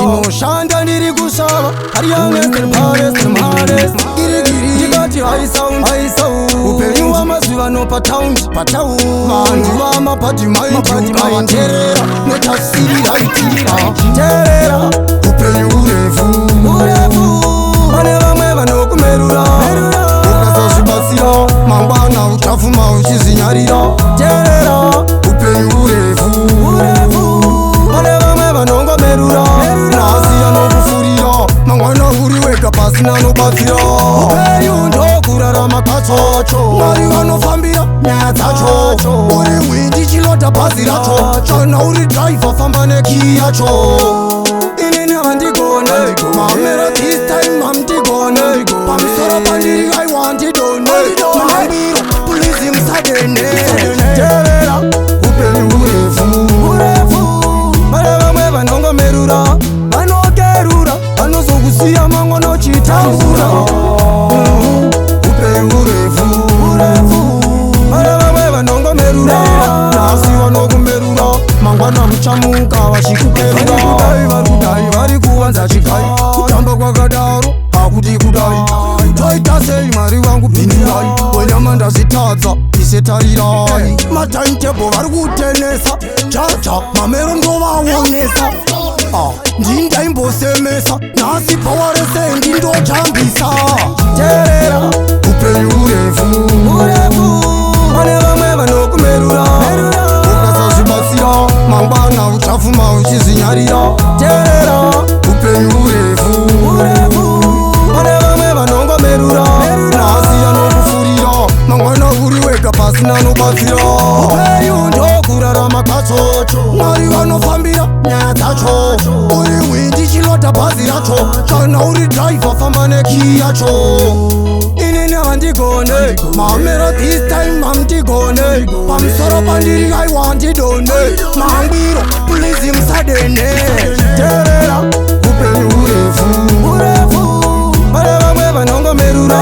Ndinoshanda ndiri kusava ari youngest and baddest and hardest. Ndikati high sound, high sound. Upenyu hwamazuva pataundi, pataundi. Vanhu vamabad mind ukavateerera notafsiri right. Teerera, upenyu urefu, urefu. Pane vamwe vanokumerura, ukasazvibatsira mangwana uchafuma uchizvinyarira. Teerera, upenyu urefu, urefu. Pane vamwe vanongomerura, nhasi anokufurira, mangwana uri wega pasina anobatsira. Upenyu ndokurarama kwachocho, Mwari vanofambira nyaya dzacho. Uri hwindi, chilota bhazi racho. Kana uri driver, famba nekey yacho. Inini handigone mamero, this time handigone. Pamusoro pandiri aiwa handidone. Mambiro, please musadene. Teerera, upenyu urefu, urefu. Pane vamwe vanongomerura, vanokerura, vanozokusiya mangwana uchitambura. Upenyu urefu, urefu. Pane vamwe vanongomerura, nhasi vanokumerura, mangwana muchamuka vachikukerura. Kudai vari kudai vari kuvanza chigai, kutamba kwakadaro hakuti kudai. Toita sei? Mwari vangu pindirai, wenyama ndazvitadza, isetarirai. Matimetable vari kutenesa chacha, mamero ndovaonesa. Ah, ndindaimbosemesa, nhasi power rese ndindochambisa. Teerera, upenyu urefu, urefu. Pane vamwe vanokumerura, ukasazvibatsira mangwana uchafuma uchizvinyarira. Teerera, upenyu urefu, urefu. Pane vamwe vanongomerura, nhasi anokufurira, mangwana uri wega pasina anobatsira. Upenyu ndokurarama kwachocho, Mwari vanofambira nyaya dzacho. Uri hwindi, chilota bhazi racho. Kana uri driver, famba nekey yacho. Inini handigone mamero, this time handigone. Pamusoro pandiri aiwa handidone. Mangwiro, please musadene. Teerera, upenyu urefu, urefu. Pane vamwe vanongomerura.